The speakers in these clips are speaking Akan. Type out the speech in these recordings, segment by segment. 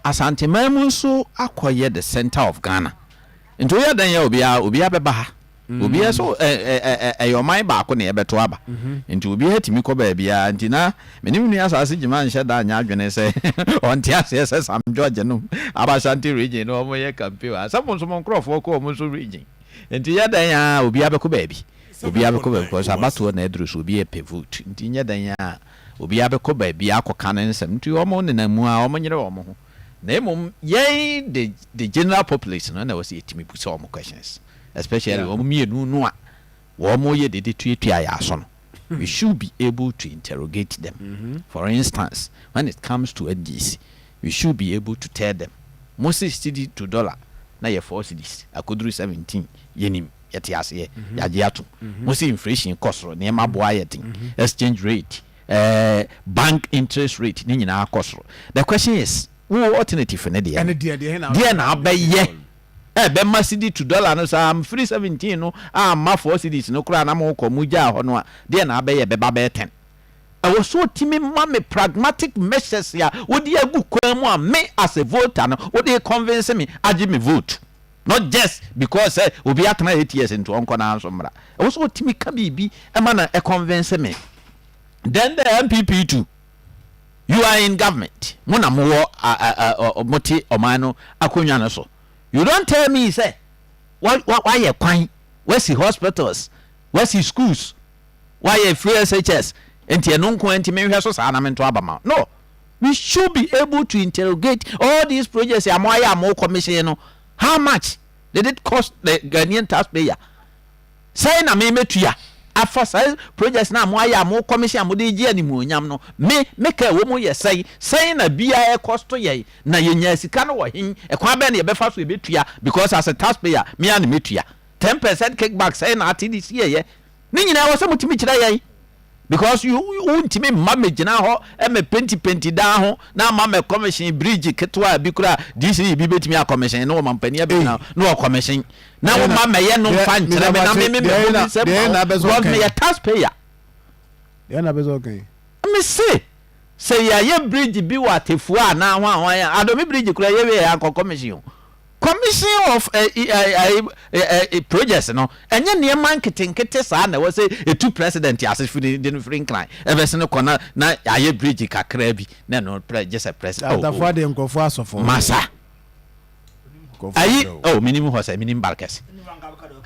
Asanteman mu nso akɔyɛ the center of Ghana, nti woyɛ dɛn yɛ obiara, obiara bɛba ha. Obiara so ɛyɛ ɔman baako na yɛbɛto aba, nti obiara tumi kɔ baabiara. Nti na mene me nua Asase Gyima nhyɛ da nyɛ adwene sɛ ɔnte aseɛ sɛ Sam George no aba Ashanti Region na wɔyɛ campaign a, sɛ mo nso mo nkurɔfoɔ kɔ wɔn nso region. Nti yɛ dɛn a obiara bɛkɔ baabi, obiara bɛkɔ baabi, because abatoɔ na aduru so, obiara pɛ vote. Nti nyɛ dɛn a obiara bɛkɔ baabi akɔka ne nsɛm. Nti wɔn nenam mu a, wɔn nyere wɔn ho, na mmom yɛn the general populace no na ɛwɔ sɛ yɛtumi busa wɔn questions, especially wɔn mmienu no a wɔn yɛ dede tuatua yɛ aso no. We should be able to interrogate them. For instance, when it comes to NDC, we should be able to tell them, mo se cedi to dollar na yɛ 4 cedis, akoduru 17, yɛnim, yɛte aseɛ, yɛagye atom. Mo se inflation kɔ soro, nneɛma boa yɛ den, exchange rate, bank interest rate ne nyinaa kɔ soro. The question is, wo alternative ne deɛ ɛne deɛ na deɛ na abɛyɛ ɛbɛma cedi to dollar no saa mfiri 17 no amma 4 cedis no koraa na mo kɔ mu gyaa hɔ no a, deɛ na abɛyɛ bɛba bɛyɛ 10? Ɛwɔ so otimi ma me pragmatic measures a wode agu kwan mu a me as a voter no wode convince me agye me vote, not just because sɛ obi atena 8 years nti ɔnkɔ naa nso mmra. Ɛwɔ so otimi ka biribi ɛma na ɛconvince me. Then the NPP too, you are in government, mo na mowɔ, mote ɔman no akonnwa no so. You don't tell me sɛ wayɛ kwan, wasi hospitals, wasi schools, wayɛ free SHS, nti ɛno nko nti menhwɛ so saa na mento aba ma. No, we should be able to interrogate all these projects a mo ayɛ a mo commission no. How much did it cost the Ghanaian taxpayer? Sɛn na me mɛtua afa saa projects na mo ayɛ a mo commission a mo de gye animuonyam no? Me meka ɛwɔ mu yɛ sɛn sɛn na biara ɛcost yɛn, na yɛnya sika no wɔ hen? Ɛkwan bɛn na yɛbɛfa so yɛbɛtua? Because as a taxpayer, me a na mɛtua. 10% kickback sɛn na ate de si yɛyɛ ne nyinaa wɔ sɛ motumi kyerɛ yɛn, because you wontumi mma mɛgyina hɔ ɛmɛ penti penti dan ho na ama mɛ commission bridge ketewa bi kura DCE bi bɛtumi a commission na wɔma mpanin abɛgyina na wɔ commission na wɔma mɛyɛ no mfa nkyerɛ me na me me mɛ sɛ because meyɛ taxpayer. Deɛ na bɛ sɛ ɔkan. Me se sɛ yɛayɛ bridge bi wɔ Atefua anaa ho ahoa Adomi Bridge kura yɛ wei ankɔ commission o. Commission of projects no, ɛnyɛ nneɛma nketenkete saa na ɛwɔ sɛ etu president ase firi de no firi Nkran ɛbɛsi no kɔ na ayɛ bridge kakra bi na ɛno pre gye sɛ president. Atafoa de nkurɔfoɔ asɔfo. Masa ayi oh, minim hɔ sɛ minim Barkɛse.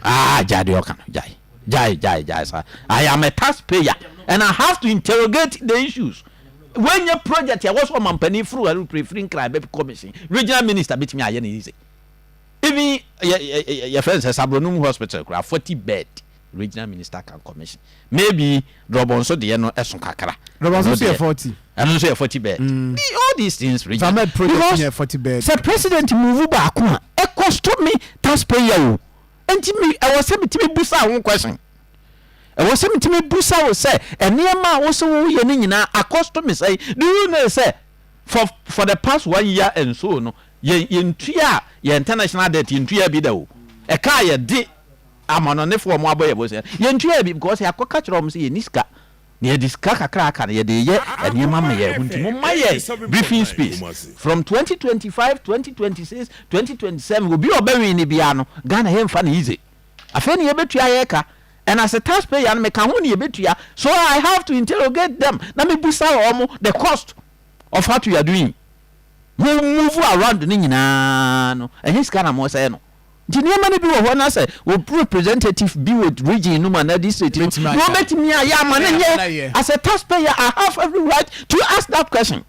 Ah, gyae deɛ ɔka no, gyae, gyae, gyae, gyae saa. I am a taxpayer and I have to interrogate the issues. Wɔnyɛ project a wɔsɔ ɔmampanin furu aeroplane firi Nkran bɛ commission, regional minister bɛtumi ayɛ ne easy. Even yɛ yɛ yɛ fɛn sɛ Sabronum Hospital kura 40 bed, regional minister can commission. Maybe Drɔbɔnso deɛ no ɛso kakra. Drɔbɔnso so yɛ 40. Ɛno nso yɛ 40 bed. All these things, regional Famed project yɛ 40 bed. Sɛ president move baako a, ɛcost me taxpayer o. Nti mi ɛwɔ sɛ mi busa ho question, ɛwɔ sɛ mi busa wo sɛ nneɛma a wosɛ woyɛ no nyinaa acost me sɛ. Do you know sɛ for the past one year and so no, yɛn yɛntua yɛn international debt, yɛntua bi da o. Ɛka a yɛde amanɔnefoɔ ɔmo abɔ yɛ bɔ sɛ yɛntua bi, because yɛakɔka kyerɛ ɔmo sɛ yɛni sika na yɛde sika kakra aka no yɛde yɛ nneɛma ma yɛn ho. Nti mo ma yɛ briefing space from 2025, 2026, 2027. Obi a ɔbɛwin ne bia no, Ghana yɛmfa no easy. Afei ne yɛbɛtua yɛ ka, and as a taxpayer no, meka ho ne yɛbɛtua, so I have to interrogate them na mebusa wɔn the cost of what we are doing. Mo move around ne nyinaa no, ɛnyɛ sika na mo sɛɛ no. Nti nneɛma no bi wɔ hɔ na sɛ wɔ representative bi wɔ region no mu anaa district no na wɔbɛtumi ayɛ ama no nyɛ, as a taxpayer I have every right to ask that question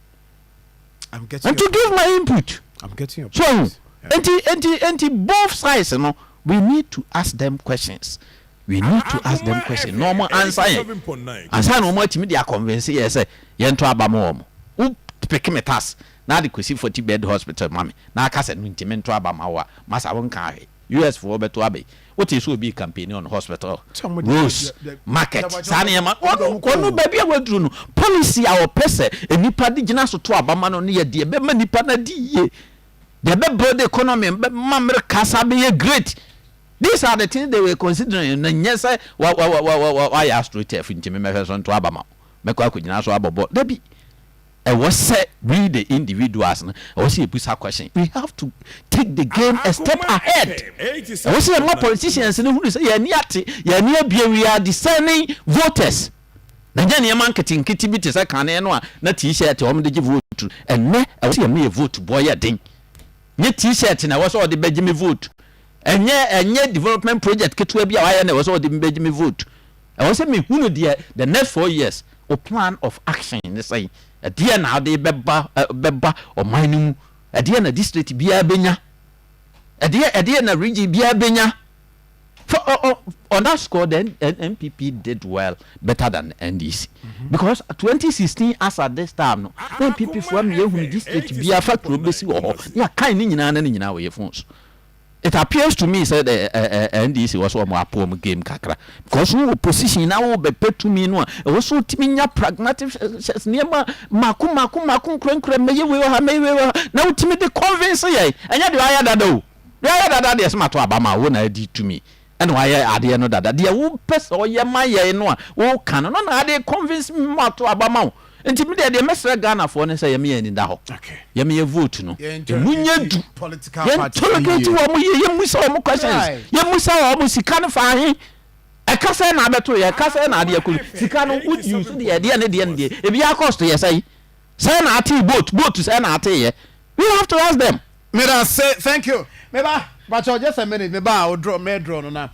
I'm getting and to give my input. I'm getting your so point. Nti both sides no, we need to ask them questions, we need to ask them questions na wɔn answer yɛn ansa na wɔn atumi de aconvince yɛ sɛ yɛn to aba ma wɔn. Wo pick me tax na ade kɔsi 40 bed hospital ma me na aka sɛ no ntumi nto aba ma wo a, masa wo nka ahwɛ US foɔ bɛto aba yi, wote sɛ obi campaign on hospital, roads, market, saa nneɛma. Wɔno baabi a waduru no, policy a ɔpɛ sɛ nipa de gyina so to aba ma no no yɛ deɛ bɛma nipa no adi yie, deɛ bɛ build economy, bɛma America sa bɛyɛ great. These are the things they were considering, na nyɛ sɛ wa wa wa wa wa wayɛ astroturf nti mɛhwɛ so nto aba ma wo, mɛkɔ akɔgyina so abɔ bɔɔl. Dabi. Ɛwɔ sɛ we the individuals no, ɛwɔ sɛ yɛbusa question. We have to take the game a step ahead. Ɛwɔ sɛ yɛma politicians no hunu sɛ yɛn ani ate, yɛn ani abue, we are discerning voters. Na nyɛ nneɛma nketenkete bi te sɛ kane no a na t-shirt a wɔde gye vote. Ɛnnɛ ɛwɔ sɛ yɛma yɛ vote boɔ yɛ den. Nyɛ t-shirt na ɛwɔ sɛ wɔde bɛgye me vote. Ɛnyɛ ɛnyɛ development project ketewa bi a wɔayɛ na ɛwɔ sɛ wɔde bɛgye me vote. Ɛwɔ sɛ mehunu deɛ the next 4 years wo plan of action ne sɛn. Ɛdeɛn na wode bɛba bɛba ɔman no mu. Ɛdeɛn na district biara bɛnya. Ɛdeɛ ɛdeɛn na region biara bɛnya. For, uh, on that score, then NPP did well better than NDC because 2016 as at this time no, na NPP foɔ ama yɛhunu district biara fa kuro bɛsi wɔ hɔ ne yɛakan ne nyinaa na ne nyinaa wɔ yɛ phones. It appears to me sɛ the NDC wɔ so wɔn apo wɔn game kakra because wo opposition na wo bɛpɛ tumi no a, ɛwɔ so wotumi nya pragmatic nneɛma mako mako mako nkurakura, mɛyɛ wei wɔ ha, mɛyɛ wei wɔ ha, na wotumi de convince yɛn. Ɛnyɛ deɛ wayɛ dada o. Deɛ wayɛ dada deɛ, sɛ mato aba ma wo na adi tumi ɛna wayɛ adeɛ no dada, deɛ wopɛ sɛ ɔyɛ ma yɛn no a woka no na ade convince me ma ato aba ma wo. Nti mi deɛ mɛsrɛ Ghanafoɔ no sɛ yɛmɛ yɛn ani da hɔ, yɛmɛ yɛ vote no emu nye du, yɛn interrogate wɔn yie, yɛn musa wɔn questions, yɛn musa wɔn sika no fa ahe, ɛka sɛ na abɛto yɛ, ɛka sɛ na adeɛ kɔ sika no wo use deɛ, deɛ ne deɛ ne deɛ ebi akɔst yɛ sɛ sɛ na ate boat sɛ na ate yɛ. We have to ask them. Meda se, thank you. Meba, Bacho, just a minute. Meba, o draw, me draw no na.